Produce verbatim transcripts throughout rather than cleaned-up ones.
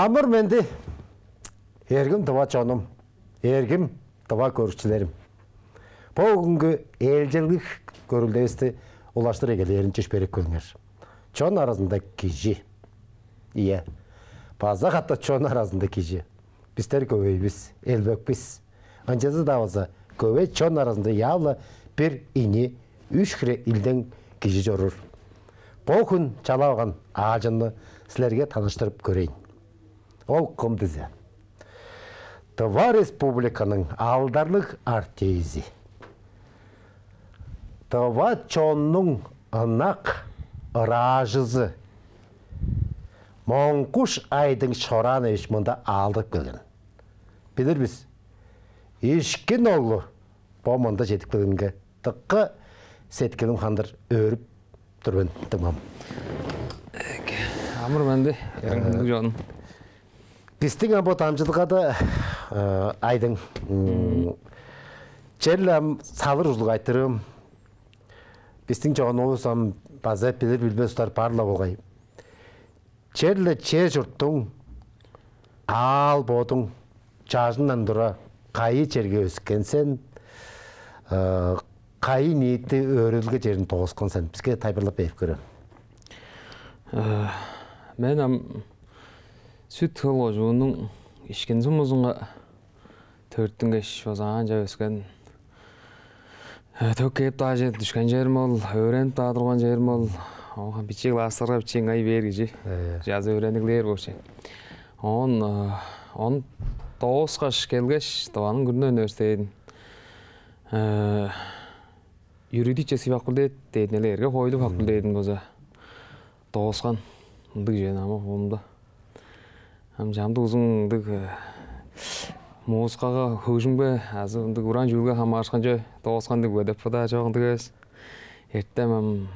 Амыр-менди, эргим тыва чонум, эргим тыва көрүкчүлерим. Бо бүгүнгү ээлчеглиг көрүлдевисти улаштыр эгелээрин чөпшээреп көрүңер. Чон аразында кижи. Ийе, база катап чон аразында кижи. Бистер көвей бис, элбек бис. Ынчалза-даа болза, көвей чон аразында яап-ла бир ийи, үш хире илдең кижи чоруур. Бо хүн чалап алган аалчымны силерге таныштырып көрейн. Ол кым дизе? Тыва Республиканың алдарлыг артизи, тыва чоннуң ынак ыраажызы Монгуш Айдың Чораанович мында аалдап келген. Билир бис, Ишкин оглу бо мында чедип келгенге, дыка сеткилим хандыр өөрүп тур мен, дуңмам. Амыр-менди, эргим, э, ындыг чон. Бистиң ам бо дамчыдылгада, э, Айдың, м, черле ам салыр ужурлуг айтырыым. Бистиң чонувус ам база билир-билбес улустар бар-ла болгай. Черле чер-чуртуң, аал-бодуң, чажыңдан тура кайы черге өскен сен, э, кайы ниити өөредилге черин дооскан сен? Биске тайылбырлап берип көрем. Э, мен ам Сүт-Хөл кожууннуң Ишкин сумузунга төрүттүнгеш, база аан чаа өскен. Э, төк кээп-даа че-, дүшкен черим ол, өөренип-даа турган черим ол. Оон бичии класстарга бичии ыңай бээр кижи. Э. Чазы өөрениглээр болчу. Оон, э, оон дооскаш келгеш, Тываның күрүне университедин, э, юридический факультет дээдин, эрге-хоойлу факультедин база дооскан. Ындыг чүве ам оомда. Ам чамдык улус ындыг, э, музыкага, хөгжүмге азы ындыг уран чүүлге хамаарышкан чүве дооскан деп үгедеп бодаар, чок, ындыг эвес. Эртем ам,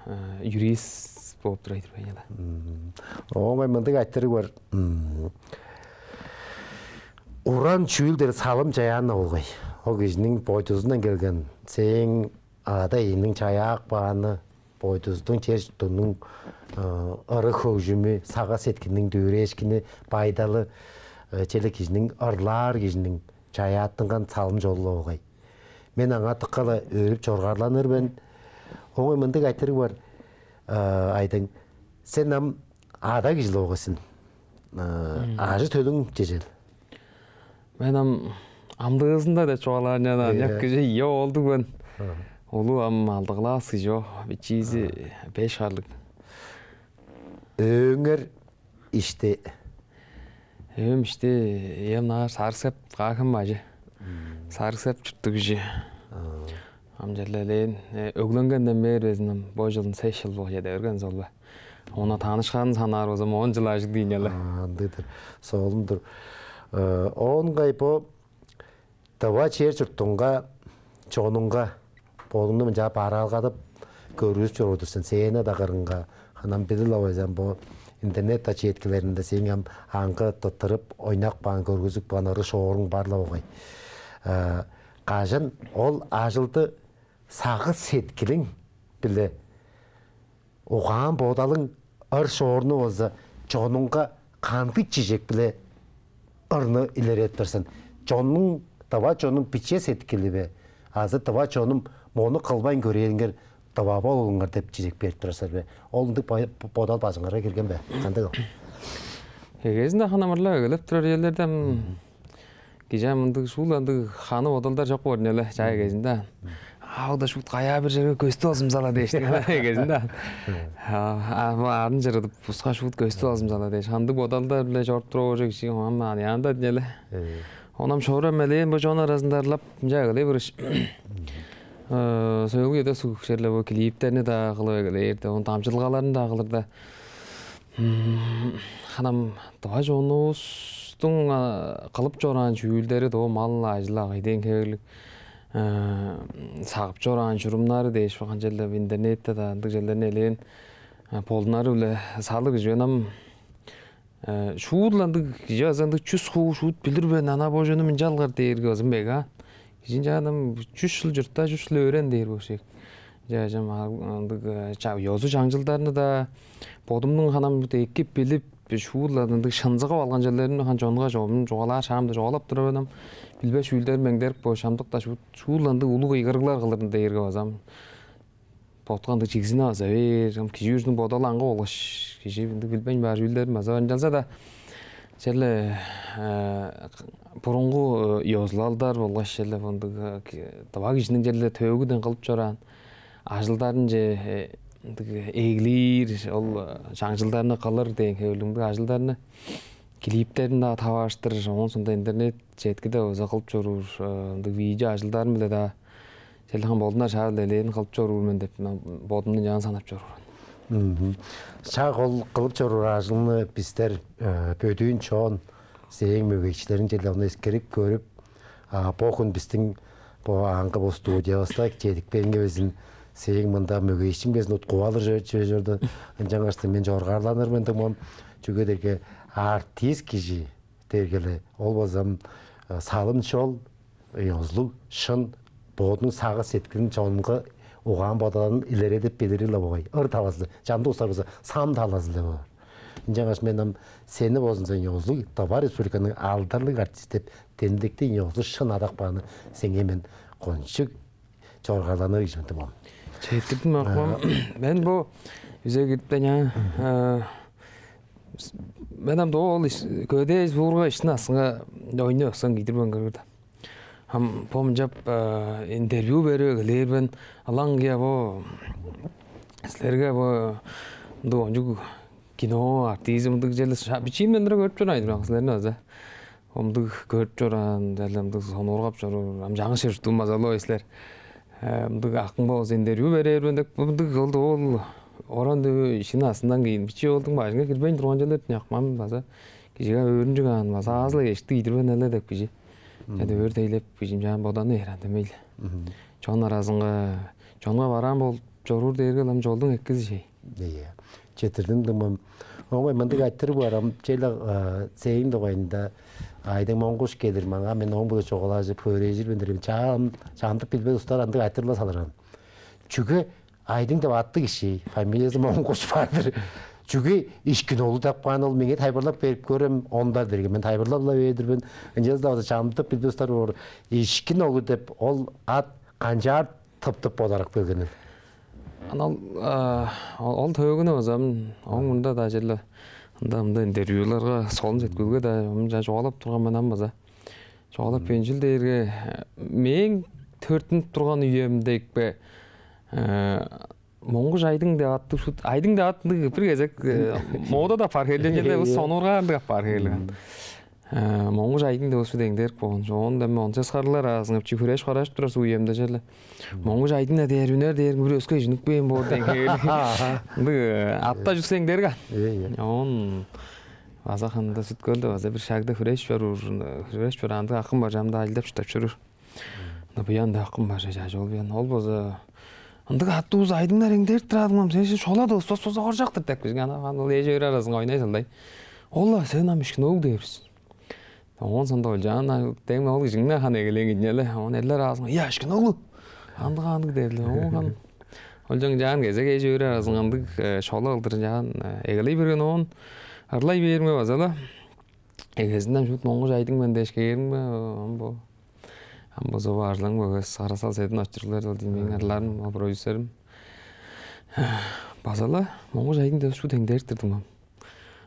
э, юрист болуп турар ийик мен. Мм. Оон ыңай мындыг айтырыг бар. Мм. Уран чүүл дээр салым-чаяан болгай. Ол кижиниң бойдузундан келген, сээң ада-иениң чаяап кааны, бойдузунуң, чер-чуртунуң, э, ыры-хөгжүмү, сагыш-сеткилиниң дүвүрээшкини, байдалы, э, черле кижиниң, ырлаар кижиниң чаяаттынган салым-чолу болгай. Мен аңаа дыка-ла өөрүп чоргаарланыр мен. Оон ыңай мындыг айтырыг бар, э, Айдың. Сен ам ада кижи-ле болгай сен. Э, мм, ажы-төлүң чежел? Мен ам амдыызында деп чугаалаар, ынчан, э, аныяк кижи, ийи оолдуг мен. Ага. Улуу ам алды класс кижи, бичиизи, ага, беш харлыг. Өөңер ишти? Өөм ишти, ээм ынаар Сарыг-Сеп, Каа-Хем бажы. Мм. Сарыг-Сеп чурттуг кижи. Ага. Ам черле элээн, э, өгленгенден бээр безин ам бо чылын сес чыл бо чеде берген, сол бе. Оон таанышканын санаар болза, он чыл ажыг дийин але. А, ындыг-дыр. Солун-дур. Э, оон ыңай бо тыва чер-чуртуңга, чонуңга бодуңну мынча бараалгадып көргүзүп чоруур-дур сен. Сцена-даа кырынга, ханам билир-ле болгай сен, бо интернет-даа четкилеринде сээң ам аңгы тырттырып ойнап каан, көргүзүп каан ыры-шооруң бар-ла болгай. Э, кажан ол ажылды сагыш-сеткилиң-биле, угаан-бодалың, ыр-шооруңну болза чонуңга кандыг чижек-биле ырны илередип тур сен? Чоннуң, тыва чоннуң биче сеткили бе? Азы «Тыва чонум, мону кылбайн көрээлиңер, тыва болуңар» деп чижек берип турар силер бе? Ол ындыг бо-, бодал бажыңарга кирген бе? Кандыг ол? Эгезинде ханам ырла эгелеп турар үелерде ам кижи ам ындыг шуут ындыг ханы бодалдар чок боор ийин але, чаа эгезинде. Мм. Ам-даа шуут каяа бир черге көстүп алзымза-ла дээштиң але, эгезинде. Мм. А, а, бо арын чырыдып, уска шуут көстүп алзымза-ла дээш, ындыг бодалдар-биле чоруп туруп оор кижи ам аныяанда ийин але. Э. Оон ам шоора-ла элээн бо чон аразында ырлап, мынча эгелей бергеш. Мм. Э, сөөлгү үеде суг черле бо клиптерни-даа кылып эгелээрде, оон дамчыдылгаларны-даа кылырда, м, ханам тыва чонувустуң, а, кылып чораан чүүлдери, доо мал ажыл-агый дээн хевирлиг, э, сагып чораан чурумнары дээш, бо канчалдыр интернетте-даа ындыг черлерни элээн, э, болдунары-биле салыр кижи мен ам. Э, шуут-ла ындыг кижи база ындыг чүс хуу шуут билир мен, ана бо чонум ынчалгар дээрге ызын бег, а. Кижи ынчаан ам чүс чыл чуртта, чүс чыл өөрен дээр болчу ийик. Чажам ындыг ёзу-чаңчылдарны-даа бодумнуң ханам эки билип, шуут-ла ындыг шынзыгып алган черлеримни хан чонга чогум чугаалаар шаамда чугаалап турар мен ам. Билбес чүүлдерим эңдерик бо шамдыкта шуут-ла ындыг улуг ыйгырыглар кылырын дээрге базам боткан ындыг чигзине база бээр. Ам кижи бүрүзүнүң бодалы аңгы болгаш, кижи ындыг билбейн баар чүүлдерим база бар. Ынчалза-даа черле бурунгу ёзулалдар болгаш черле ындыг тыва кижиниң черле төөгүден кылып чораан ажылдарынче ындыг эглиир, ол чаңчылдарны кылыр дээн хевирлиг ындыг ажылдарны клиптерин-даа таварыштыр, оон соонда интернет четкиде база кылып чоруур ындыг видео ажылдарым-биле-даа черле хан болдунар шаап элээн кылып чоруур мен деп бодумну ынчаан санап чоруур мен. Шак ол кылып чоруур ажылны бистер, бөдүүн чоон, сээң мөгейикчилериң черле ону эскерип көрүп, бо хүн бистиң бо аңгы бо студиявыста чедип келгениңге безин сээң мында мөгейикчиң безин уткуп алыр чүве чорду. Ынчангаш мен чоргаарланыр мен дыңмам. Чүге дээрге артист кижи дээрге-ле ол болза салым-чол, ёзулуг, шын, бодунуң сагыш-сеткилин, чонунга угаан-бодалын илередип билири-ле болгай. Ыр талазы-ла, чамдык улустар болза сам талазы-ла боор. Ынчангаш мен ам сени болзун сен ёзулуг Тыва Республиканың алдарлыг артист деп демдекти ёзулуг шын адап кааны сеңээ мен кончуг чоргаарланыр кижи мен дыңмам. Четтирдим акмам. Мен бо үзе кириптен я мен ам доо ол көдээ буурга иштин астынга ойну өксөң кидирбен көргүрдө. Ам бо мынчап интервью берип эгелээр мен, ылаңгыя бо силерге бо ындыг ончуг кино, артизм ындыг черле бичиимден тура көрүп чораан-дыр мен силерни база. Ындыг көрүп чораан, черле ындыг сонуургап чоруур, ам чаңгыс чер чурттуун база-ла силер. Ындыг акың болза интервью берээр мен деп, ындыг ол ол оран дөмей ишин астындан кийин бичии оолдуң бажыңга кирбейн турган черлер дияк мам база кижиге өөрүнчүг аан база аазы-ла эшикти ийдирбейн эле деп кижи. Чада өөр дейлеп кижим чаан боданы эрен демейле. Чон аразынга, чонга бараан болуп чоруур дээрге ам чолдуң эккизи чей. Ийе. Четирдим дымым. Оңой мындыг айтырыг барам. Чейле сээң дугайында Айдың Моңгуш келир маңа мен оң-биле чугаалажып хөөрежир мен дирим. Чаам чаамдык билбес устар андыг айтырыла салыран. Чүге Айдың деп аттыг кижи, фамилиязы Моңгуш бар-дыр. Чүге ишкин оглу деп каан ол меңээ тайбырлап берип көрем, ондар дирге мен тайбырлап-ла бээр-дир мен. Ынчалза-даа база чамдык билбестер боор. Ишкин оглу деп ол ат канчаар тыптып бодарып келгенил? Ана ол ол төөгүнү база оң мурнунда-даа черле ында мында интервьюларга, солун сеткүүлге-даа мынча чугаалап турган мен ам база. Чугаалап бенчил дээрге мээң төрүттүнүп турган үемде экпе Моңгуш Айдың деп аттыг шут. Айдың деп аттыг бир кезек мода да бар хелленчеде бу сонургаандык ап бар хелген. Моңгуш Айдың деп ушут эңдерик болгон. Оон да мен онча сарлар аазыңап чи хүреш караш турар суу үемде черле. Моңгуш Айдың да дээр үнер дээр бир өскө жиниппейн боор деген хевел. Ындыг атта жүксең дерга. Он база ханда сүткөлдө база бир шагда хүреш чоруур, хүреш чораандык акым бар чамда ажылдап чуртап чоруур. Ында буян да акым бар чажы ол буян. Ол болза ындыг аттуувус Айдыңнар эңдерт турадыңмам сен шола да устас болза коржактыр деп кижиң ана ол эже өр аразынга ойнай салдай. Ол-ла сен ам ишкин ол дээрбиз. Оон сонда ол жаан дең ол кижиңне хан эгелээн кижине эле. Оон эрлер аазынга я ишкин оглу. Андык андык дээрле. Оон хан ол жаң жаан кезек эже өр аразынга ындыг шола кылдыр жаан эгелей берген оон ырлай бээримге база-ла Эгезинден шуут Моңгуш Айдың мен дээш кээримге ам бо ам бо зову арзылаң бөгес Карасал Седин очурлар ол диймейн арлаарым ол продюсерим базала Моңгуш Айдың деп шуут эңдээриптирдим ам.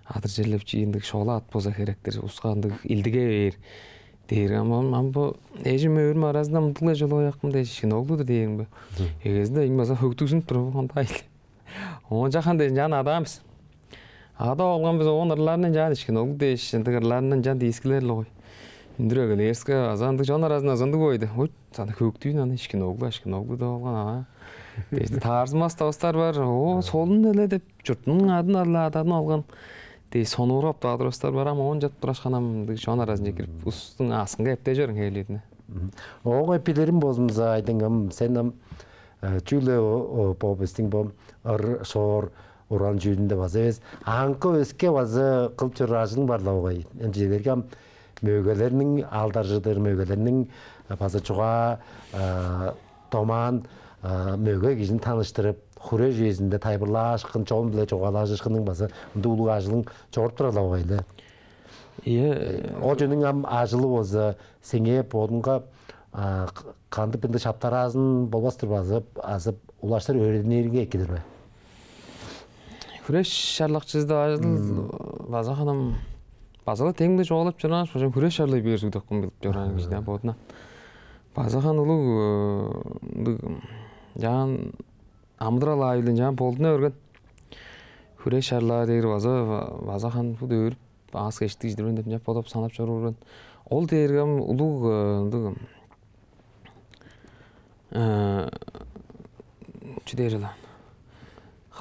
Адыр черлеп чииндиг шола ат болза херектир уска ындыг илдиге бээр дээр ам ам бо эжим өөрүм аразында мындыгла жолугаякпын дээш кин оглу-дур дээримге. Эгезинде эң база хөктүгзүнүп туруп андаа ил. Оон чахан дээш чаан адаан бис. Ада болган бис оон ырларны чаан ишкин оглу дээш ындыг ырларны чаан дискилер-ле кой. Үндүр эгелээрске аза ындыг чон аразында ындыг койду. Ой, саны хөктүүн аны ишкин оглу, ишкин оглу деп алган ана. Дээш таарзымас тавыстар бар. О, солун эле деп чуртунуң адын алла адатын алган. Дээш сонуургап даа турастар бар ам оон чат турашкан ам ындыг чон аразынче кирип устуң ааскынга эптежер хээлирине. Оогай билерим болзумза айдың ам сен ам чүгле бо биздиң бо ыр шоор уран чүүлүнде база эвес аңкы өске база кылып чоруур ажылың бар-ла огай. Ынча дээрге ам мөгелерниң алдаржыдыр, мөгелерниң база чугаа домаан мөге кижини таныштырып, хүреш үезинде тайылбырлаашкын, чон-биле чугаалажыышкынның база ындыг улуг ажылың чоруп турар-ла болгай-ла. Ийе. Ол чүнүң ам ажылы болза, сеңээ бодуңга кандыг-бир ындыг шаптараазын болбас-тыр бе, азы улаштыр өөрениринге экидир бе? Хүреш чарлакчызы деп ажыл база ханам база-ла теңде чугаалап чорааш, бажам хүреш чарлай бээр сугдаккын билип чораан кижи-даа бодуна. База хан улуг ындыг чаан амыдырал аайы-биле чаан болдуна берген. Хүреш чарлаар дээр база база хан шуут өөрүп, аас-кежиктиг чидирбейн деп чап бодап санап чоруур мен. Ол дээрге ам улуг ындыг чү дээр ылаан,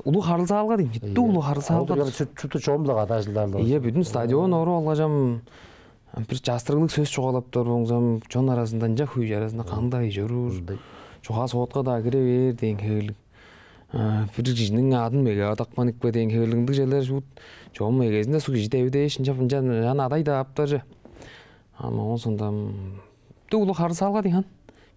улуг харылзаалга дейм, чүттүг улуг харылзаалга. Чүттү чон-биле кады ажылдаар. Ийе, бүдүн стадион оруп алгажам, бир частырыглыг сөс чугаалап тур болзам, чон аразында ынча хөй аразында кандай чоруур, чугаа-соотка-даа кире бээр дээн хевирлиг. Бир кижиниң адын меге адапкан ийикпе дээн хевирлиг ындыг черлер шуут. Чогум эгезинде суг кижи девидээш, ынчап ынчан адай-даа аптажы. Ам оон сондам дуу улуг харысаалга дийин.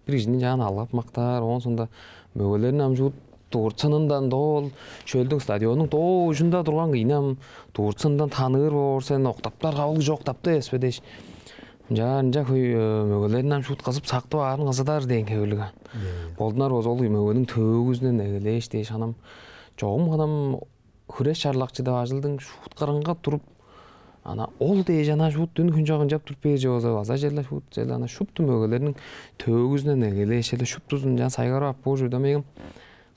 Бир кижини чаан алгап мактаар, оон соонда мөгелерин ам чуут дурт сынындан доо ол шөлдүң стадионнуң доо ужунда турган кыйны ам дурт сынындан таныыр боор сен, октаптар кабыл чок тапты эвеспе дээш. Ынчаар ынча хөй мөгелерин ам шуут кызып сактып аарын кызыдар дээн хевирлиг. Болдунар болза ол мөгениң төөгүзүнен эгелээш дээш анам чогум ханам хүреш чарлакчы деп ажылдың шуут кырынга туруп, ана ол дээш ана шуут дүн хүн чок ынчап туруп бээр чок болза база черле шуут черле ана шупту мөгелерниң төөгүзүнен эгелээш черле шуптузун ынчан сайгарып ап боор чүве-даа мегим.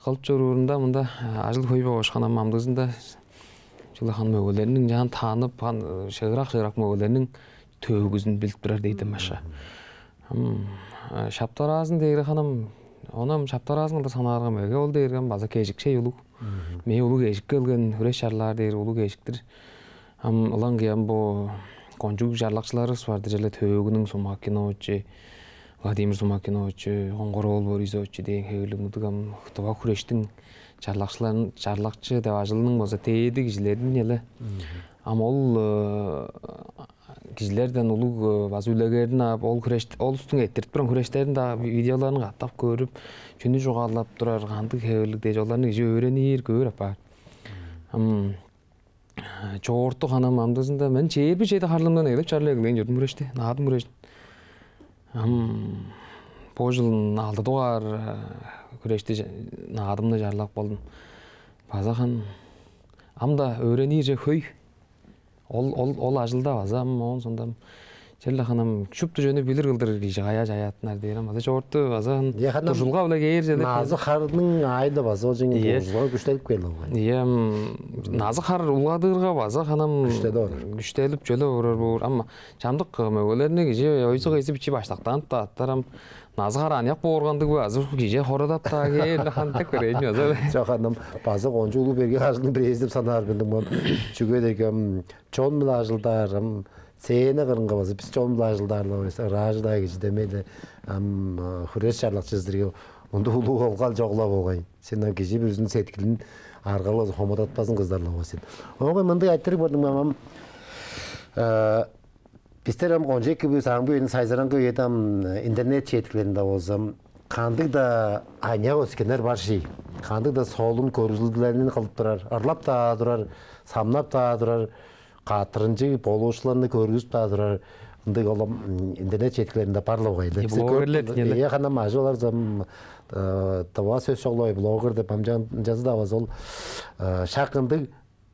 Кылып чоруурунда мында ажыл хөй болгаш ханам амдыызында чүгле хан мөгелерниң ынчаан таанып хан шыырак-шыырак мөгелерниң төөгүзүн билип турар дейт эмешка. Шаптараазын дээри ханам ону ам шаптараазын кылдыр санаарга меге ол дээрге ам база кежикчей улуг. Мээ улуг эжик келген, хүреш чарлаар дээр улуг эжиктир. Ам ылаңгыя ам бо кончуг чарлакчыларывыс бар-дыр, черле төөгүнүң Сумакиновичи, Владимир Сумакиновичи, Коңгор-оол Борисовичи дээн хевирлиг мындыг ам тыва хүрештиң чарлакчыларын чарлакчы деп ажылының болза дээди кижилерин эле. Ам ол кижилерден улуг база үлегерин ап, ол хүреш ол устуң эттирип турган хүрештерин-даа видеоларын катап көрүп, чүнү чугаалап турар, кандыг хевирлиг дээш, оларны кижи өөренир, көөр апаар. Ам чоорту ханам амдызында мен чээрби чеди харлымдан эгелеп чарлы эгелээн чордум хүрешти, наадым хүрешти. Ам бо чылын алды дугаар хүрешти наадымны чарлап болдум. База хан ам-да өөренир же хөй. Ол ол ол ажылда база ам оон сондам черле ханам шупту чүнү билир кылдыр кижи каяа чаяаттынар дээр ам база чоорту база хан Дия ханам дужулга-биле кээр чеде. Назы харның аайда база ол жеңин Ийе. Дужулга күштелип келди ол. Ийе, ам, назы хар улгадыырга база ханам Күштелип орар. Күштелип чөле орар боор. Ам чамдык мөгелерни кижи ойсук эзип ичи баштактанып-даа аттар ам назы хар аныяк бооргандыг бе азы кижи хорадап-даа кээр хантек көрейин база. Чок ханам база кончу улуу берге ажылдың бирээзи деп санаар билдим мен. Чүге дегем чон-биле ажылдаар ам сээне кырынга база бис чон-биле ажылдаарлар эвес ыраажыдаа кижи демейли ам хүреш чарлакчызы дирге мындай улуу олгал чогула болгай. Сен ам кижи бүрүзүн сеткилин аргалы хомудатпазын кыздарла сен. Оңой мындыг айтырыг болдум ам. Бистер ам кончу эки бир саң бүйени сайзыраңгы үеде ам интернет четкилеринде болзам кандыг-даа аныяк өскеннер бар ший. Кандыг-даа солун көргүзүлдүлерин кылып турар, ырлап-даа турар, самнап-даа турар, катырынчыг болуушкуннарны көргүзүп-даа турар ындыг ол интернет четкилеринде бар-ла болгай. Блогерлер дегенде. Ие ханам ажы олар зам дыва сөс чогулай блогер деп амчаан жазы-даа база ол шак ындыг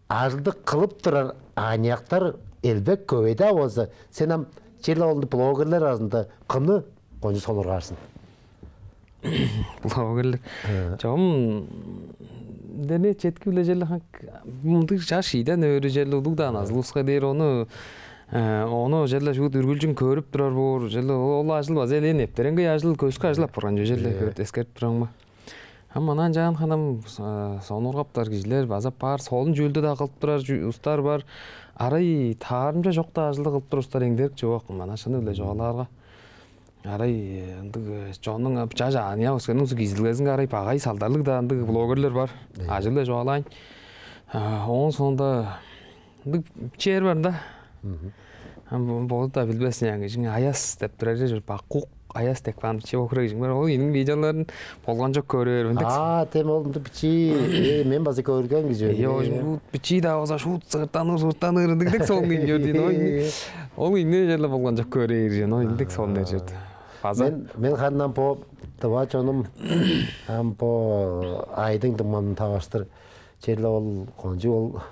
ажылды кылып турар аныяктар элбек көбей-даа болза, сен ам черле олунду блогерлер аразында кымны кончу сонургаарсың? Блогерлер. Чогум дене четки биле черле мындыг жаш ийден өөрү черле улуг-даа назылыбыска дээр ону ону черле шуут үргүлчүн көрүп турар боор. Черле ол ажыл база элээн эптереңгей ажыл, көскү ажыл апарган чүве черле эскерип турам ба. Ам манаа ынчаан ханам сонургаптар кижилер база бар, солун чүүлдү-даа кылып турар устар бар. Арай таарымча чок-даа ажылды кылып турар устар эңдерик чок. Манаа шыны-биле чугаалаарга. Арай ындыг чоннуң жаш аныяк өскенниң кизилгезинге арай багай салдарлыг-даа ындыг блогерлер бар. Ажыл-биле чугаалаайн. Оон соонда ындыг чер бар ында. Ам боду-даа билбес яңгы аяс деп турар чер бакук Аяс Степанович, охура кижиң бар. Ол ийниң видеоларын болган чок көрүп эр мен, ындыг. А, тем ол ындыг бичии, э, мен база көрген кижи. Э, мен. Ожум, бу бичии-даа болза, шуут сыгыртаныр, сыгыртаныр, ындыг дег солун кижи чорду. Ол ийни, ол ийни черле болган чок көрүп эр, ол ындыг солун кижи чорду. База. Мен, мен хандан бо тыва чонум, ам бо Айдың дуңмамны таварыштыр, черле ол кончуг ол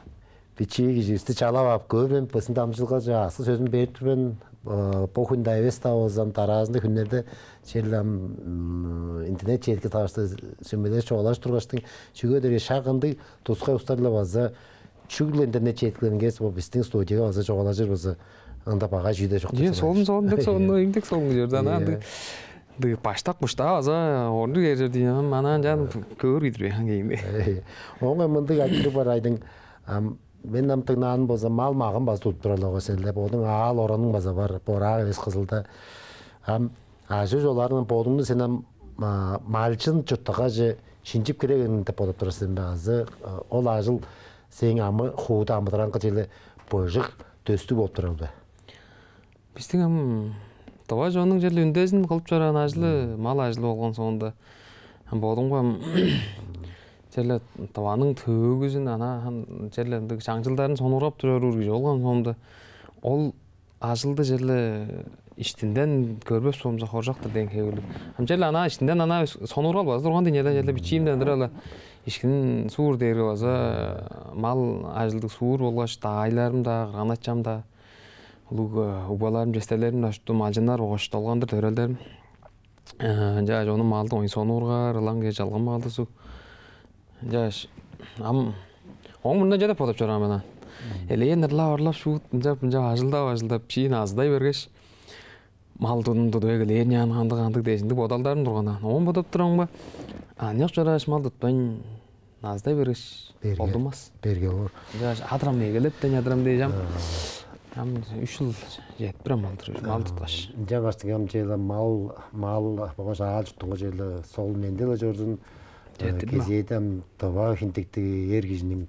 бичии киживисти чалап ап көөр мен, бистиң дамчыдылгаже аксы-сөзүн берип тур мен. Э, бо хүнде эвес-даа болза, дараазында хүннерде черле ам, м, интернет четкизи таварыштыр сүмележип чугаалажып тургаштың, чүге дээрге шак ындыг тускай улустар-ла база чүгле интернет четкилеринге эвес, бо бистиң студияга база чугаалажыр болза, ында багай чүү-даа чок. Ийе, солун, солун, ындыг солун, ындыг солун кижи чорду. Ана ындыг, ындыг баштак-буштаа база орнуг кижи чорду ийин. Ам анаа ынчан көөр кижи-дир бе, ам кээңде. Оон мындыг айтырыг бар, Айдың. Ам мен ам дыңнааным болза, мал-маган база тудуп турар-ла болгай сен, бодуң аал-ораның база бар, бо ырак эвес Кызылда. Ам ажыы-чолаарыңдан бодуңну сен ам, а, малчын чуртталгаже шинчип кирер мен деп бодап турар сен бе? Азы, а, ол ажыл сээң амы-хууда амыдыралыңга черле быжыг, дөстүг болуп турар бе? Бистиң ам тыва чоннуң черле үндезин кылып чораан ажылы мал ажылы болган соонда, ам бодумга ам черле Тываның төөгүзүн, анаа ам черле ындыг чаңчылдарын сонуургап турар кижи болган соомда, ол ажылды черле иштинден көрбес болза хоржок-тур дээн хевирлиг. Ам черле анаа иштинден анаа өс-, сонуургал база турган дийин, черле бичиимден тура-ла ишкин суур дээрге база мал ажылдыг суур болгаш, даайларым-даа, кырган-ачам-даа, улуг, э, угбаларым, честелерим-даа, шупту малчыннар болгаш, долгандыр төрелдерим. Э, ынчаар ону малды оюн сонуургаар, ылаңгыя чалган малды суг. Ынчаш ам ооң мурнунда чүү деп бодап чораан мен аан? Элээн ырлап-ырлап, шуут ынчап, ынчап ажылдап-ажылдап, бичии назыдай бергеш, мал тудун тудуп эгелээр ыйнаан, кандыг-кандыг дээш, ындыг бодалдарым турган аан. Оон бодап турарымга, аныяк чорааш мал тутпайн, назыдай бергеш, берге болдунмас. Берге болур. Ынчаш адырам эгелеп-даа чадырам дээш ам. Ам үш чыл четпирем мал тур, мал туткаш. Ынчангаш дигем чейле мал, мал болгаш аал-чуртуңга чейле сол-менди-ле чорзун. Э, кезээде ам тыва хиндиктиг эр кижиниң,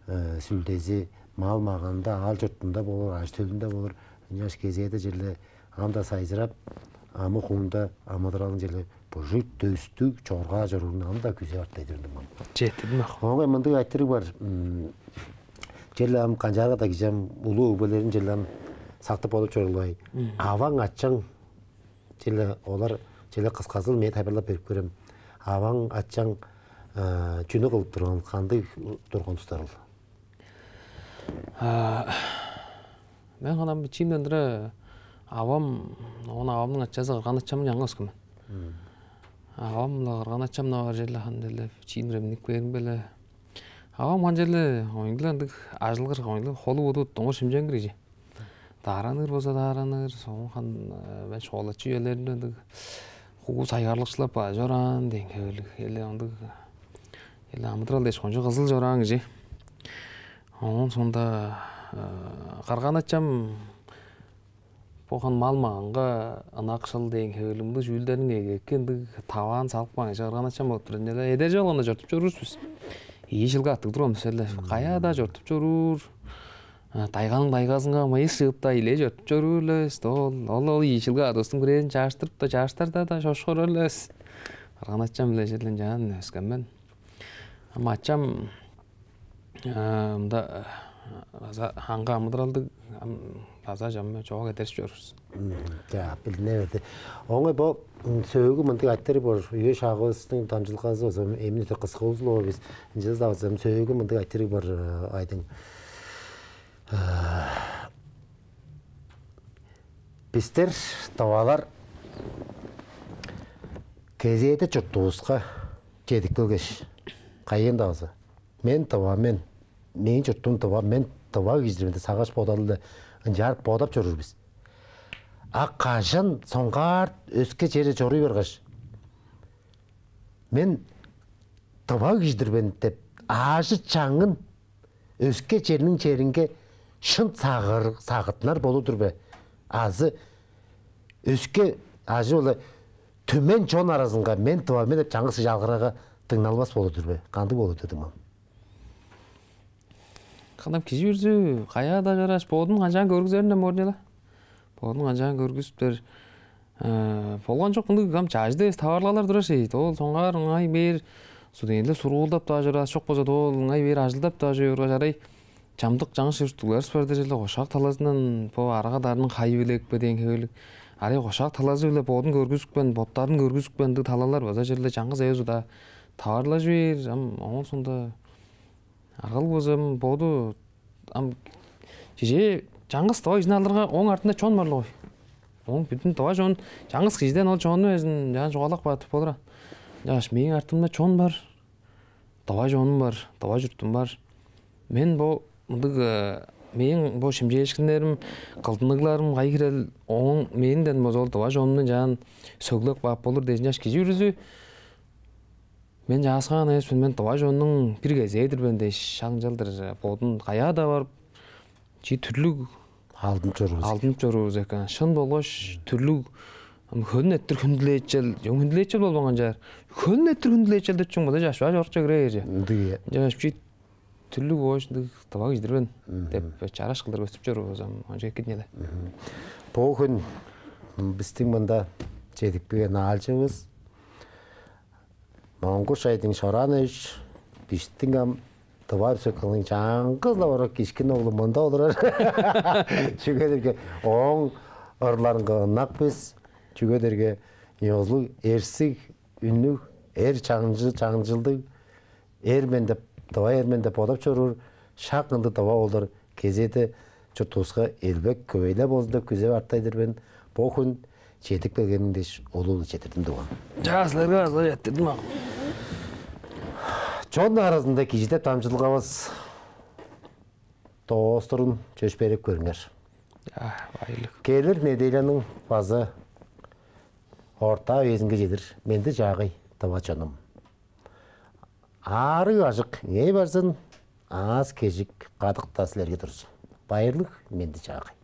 э, сүлдези мал-маганында, аал-чуртунда болур, ажы-төлүнде болур. Ынчангаш кезээде черле ам-даа сайзырап, амы-хуунда амыдыралың черле быжыг, дөстүг, чоргаа чорууруну ам-даа күзеп арттай бердим ам. Четтирдим ак. Оон мындыг айтырыг бар. М, черле ам канчаарга-даа кижи ам улуг өгбелерин черле ам сактып болуп чорулгай. Аваң, ачаң, черле олар, черле кысказы-биле меңээ тайылбырлап берип көрем. Аваң, ачаң, а, чүнү кылып турган, кандыг турган улустарыл? А, мен ханам бичиимден тура авам, оон авамның ачазы кырган-ачамның чанынга өскен мен. Авам-ла, кырган-ачам-на бар черле, хан черле, бичиимден тура миннип кээримге-ле. Авам хан черле оюңгула ындыг ажылгыр, оюңгула холу-боду доңгур-шимченгир кижи. Даараныр болза даараныр, соон хан, э, мен школачы үелеримде ындыг хуу сайгарлыкчылап база чораан дээн хевирлиг, эле ындыг, эле амыдырал дээш кончуг кызыл чораан кижи. Оон соонда, э, кырган-ачам бо хан мал-маганга ынакшыл дээн хевирлиг, мындыг чүүлдерниң эки ындыг таваан салып каан кижи кырган-ачам болуп турар. Эле эдержи болганда чортуп чоруур бис. Ийи чылгы аттыг турган бис эле. Каяа-даа чортуп чоруур. А, тайганың тайгазынга мыйыс чыып-даа, илээ чортуп чоруур-ла эвес. Ол, ол, ол ийи чылгы адыывыстың бирээзин чааштырып-даа, чааштырда-даа чошкурар-ла эвес. Кырган-ачам-биле черле ынчаар өскен мен. Ам ачам, а, мында, а, база аңгы амыдыралдыг, ам база чамдык чоок эдержип чоруур бис. Мгм. Чаа, билдине берди. Оон бо, м, сөөлгү мындыг айтырыг бар. Үе-шагывыстың дамчыдылгазы болза, эмин өте кыска узун бис. Ынчалза-даа болза, сөөлгү мындыг айтырыг бар, э, Айдың. Э, бистер, тывалар, кезээде чуртувуска чедип келгеш, кайыын-даа болза, «Мен тыва мен, мээң чуртум тыва, мен тыва кижи-дир мен» деп сагыш-бодалды ынчаар бодап чоруур бис. А кажан соңгаар өске черже чоруй баргаш, «Мен тыва кижи-дир мен» деп, аажы-чаңын өске черниң черинге шын сагыр-, сагыттынар болур-дур бе? Азы өске, ажы-биле түмен чон аразынга «Мен тыва мен» деп чаңгыс кижи алгырарга дыңналбас болур-дур бе? Кандыг болур дедим ол? Кандап кижи бүрүзү каяа-даа чорааш, бодун канчаан көргүзеринден боор-дур. Бодун канчаан көргүзүптер. Болган чок, ындыг ам чажыда эвес таварылгалар турар шей. Ол соңгаар ыңай бээр студентилер сургуулдап-даа чорааш, чок болза ол ыңай бээр ажылдап-даа чоруур, арай чамдык чаңгыс чурттугларывыс бар дижир-ле, кошак талазындан бо арага-дарының хайы-биле экпе дээн хевирлиг. Арай кошак талазы-биле бодун көргүзүпкен, боттарын көргүзүпкен ындыг талалар база черле чаңгыс эвес удаа таварылажы бээр. Ам оон соонда аргал болза ам боду ам чижээ чаңгыс тыва кижини алырга, ооң артында чон бар-ла болгай. Ооң бүдүн тыва чон, чаңгыс кижиден ол чонну безин чаан чугаалап каап болур аа. Чаш, мээң артымда чон бар, тыва чонум бар, тыва чуртум бар. Мен бо мындыг мээң бо шимчээшкиннерим, кылдыныгларым кайы хирел, ооң мээңден болза ол тыва чонумну чаан сөглеп каап болур дээш, чаш, кижи бүрүзү мен чааскаан эвес мен, мен тыва чоннуң бир кезээ-дир мен дээш, шаңчалдыр бодун каяа-даа барып, чи түрлүг алдынып чоруур алдынып чоруур экен. Шын болгаш түрлүг хөлүн эрттир хүндүлээчел, хүндүлээчел болбайн канчаар. Хөлүн эрттир хүндүлээчел деп чүң бода чаш баа чорукче кирээр же. Ындыг, чаш чи түрлүг болгаш ындыг тыва кижидир мен деп чараш кылдыр көстүп чоруур болзам, онча эки динеле. Бо хүн бистиң мында чедип келген аалчывыс Моңгуш Айдың Шоранович, бистиң ам Тыва Республиканың чаңгыс-ла орак кишкин оглу мында олурар. Чүге дээрге ооң ырларынга ынак бис. Чүге дээрге ёзулуг эрзиг үннүг, эр чаңчы чаңчылдыг эр мен деп, тыва эр мен деп бодап чоруур шак ындыг тыва оолдар кезээде чуртувуска элбек көвей-ле болзун деп күзеп артайдыр мен. Бо хүн чедип келгениң дээш улуу-биле четтирдим, дуган. Чаа, силерге база четтирдим ам. Чон аразында кижи деп дамчыдылгавыс доостурун чөпшээреп көрүңер. Чаа, байырлыг. Келир неделяның база орта үезинге чедир. Менди-чаагай, тыва чонум. Аарыг-ажык ыңай барзын, аас-кежик кадык-даа силерге турзун. Байырлыг, менди-чаагай.